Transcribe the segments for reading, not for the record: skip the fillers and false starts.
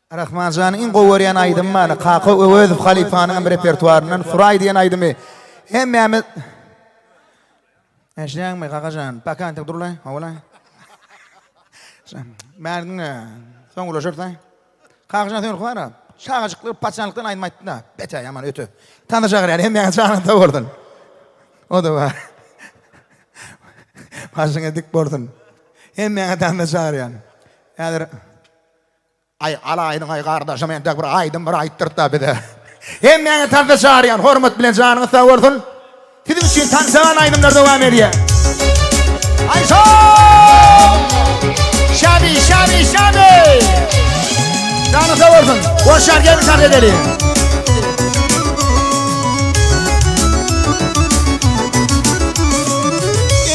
Rahmanjanyň iň gowy görýän aýdymy bar, Kaka Öwezow halypanyň hem repertuaryndan Suraý diýen aýdymy. Hemmämiz Eşidýäňmi, kakajan? Paka entek dur-laý, hawa-laý. Bäri diňle, soň gürleşeris-aý. Kakajan sen bar-a, çagajyklyk, paçanlykdan aýdym aýtdyň-da, beter ýaman öte. Tanyş agyrýar, hemmäňiz janyňyz sag bolsun. O-da bar. Başyňyz dik bolsun. Hemmäňi tanyş çagyrýan. Häzir Aý alaýdyň aý gardaşym entek bir aýdym bir aýtdyrtda bize. Hemmäňi tansa çagyrýan hormat bilen janyňyz sag bolsun. Siziň üçin tansagan aýdymlar dowam edýär. Aý şow! Şabi şabi şabi! Janyň sag bolsun. Goşar gelin tans edeli.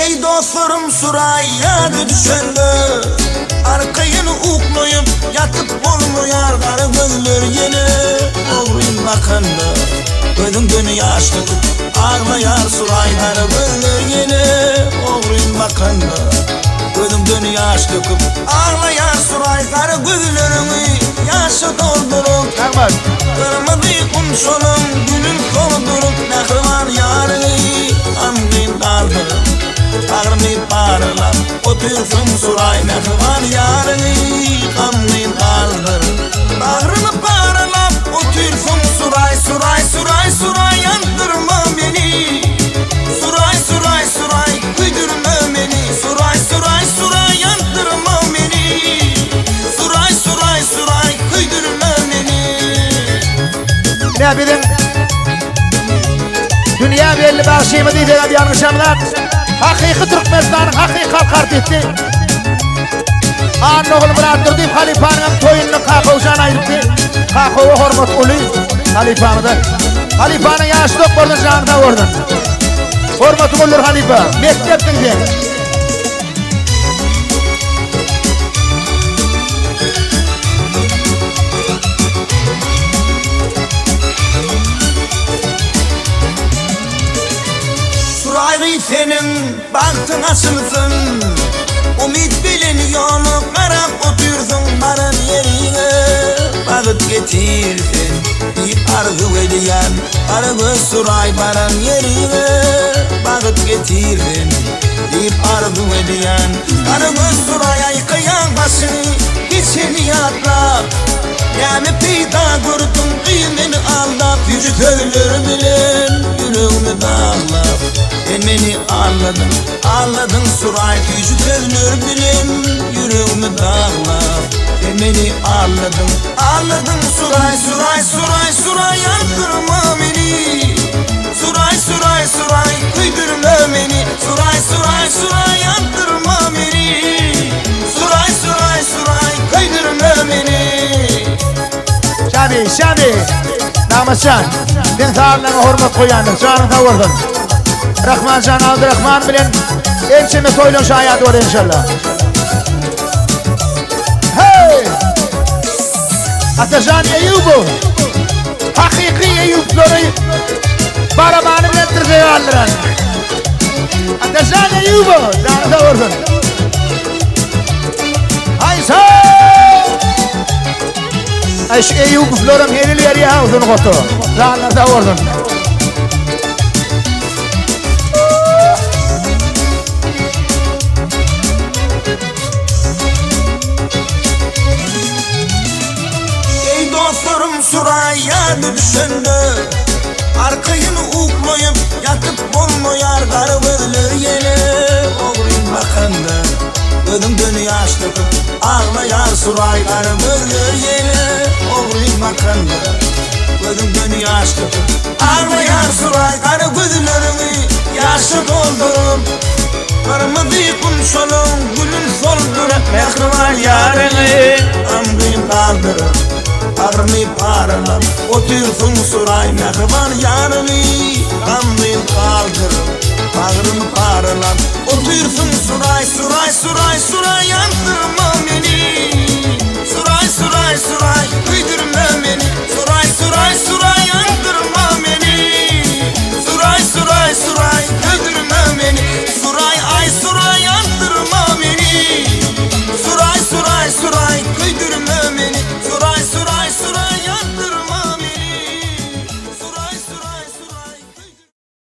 Eý dostlarym suraý ýada düşende Arkaýyn uklaýyp ýatyp bolmaýar Gara gözler ýene ogryn bakanda Gözüňden ýaş döküp aglaýar Suraý Gara gözler ýene ogryn bakanda Gözüňden ýaş döküp aglaýar Suraý Gara gözleriňi ýaşa dolduryp Gyrmyzy gunçalaň gülün solduryp Mähriban ýaryňy gamgyn galdyryp Bagryny paralap otyrsyň Suraý Mähriban ýaryňy gamgyn galdyryp Bagryny paralap otyrsyň Suraý Suraý Suraý Suraý ýandyrma meni Suraý Suraý Suraý köýdürme meni Suraý Suraý Suraý ýandyrma meni Suraý Suraý Suraý köýdürme meni. Ine biziň dünýä belli bagşymyz diýsegem ýalňyşamzak. Hakyky Türkmenistanyň hakyky halk artisti Annagul Myratdurdyýew halypanyň hem toýunda Kakowjan aýdypdy. Kakowa hormat uly halypamyza. Halypanyň ýaşy uzak bolsun, jany sag bolsun. Hormatyň uludyr halypa. Mekdepsiň sen. Suraýgy seniň bagtyň açylsyn Umyt bilen ýola garap otyrsyň Baran ýeriňe bagt getirsin Diýip arzuw edýän Gara göz Suraý baran ýeriňe bagt getirsin Diýip arzuw edýän Gara göz Suraý aýkaýaň başyňy Geçeni ýatlap Näme peýda gördüň gyz meni aldap Süýji sözler bilen ýüregimi daglap Sen meni aldadyň, aldadyň Suraý Süýji sözler bilen ýüregimi daglap Sen meni aldadyň, aldadyň Suraý Suraý Suraý Suraý ýandyrma meni Suraý Suraý Suraý köýdürme meni Suraý Suraý Suraý ýandyrma meni Suraý Suraý Suraý köýdürme meni. Şabi, Şabi. Nagmatjan, sen sazlaryňa hormat goýýandyr. Janyň sag bolsun. Rahmanjan Abdurrahman bilen ençeme toýlaryň şaýady bor inşallah. Hey! Atajan Eýubow. Hakyky Eýuplary barabany bilen tirsege aldyran. Atajan Eýubow, janyň sag bolsun. Haýsa! Aý şu Eýubowlaram hezil berýär sungata. Janlar sag bolsun. Eý dostlarym Suraý ýada düşende Arkaýyn uklaýyp ýatyp bolmaýar Gara gözler ýene ogryn bakanda Gözüňden ýaş döküp aglaýar Suraý Gara gözler ýene ogryn bakanda Gözüňden ýaş döküp aglaýar Suraý Gara gözleriňi ýaşa dolduryp Gyrmyzy gunçalaň gülün solduryp Mähriban ýaryňy gamgyn galdyryp Bagrymy paralap otyrsyň Suraý Mähriban ýaryňy gamgyn galdyryp Bagrymy paralap otyrsyň Suraý Suraý Suraý Suraý ýandyrma meni.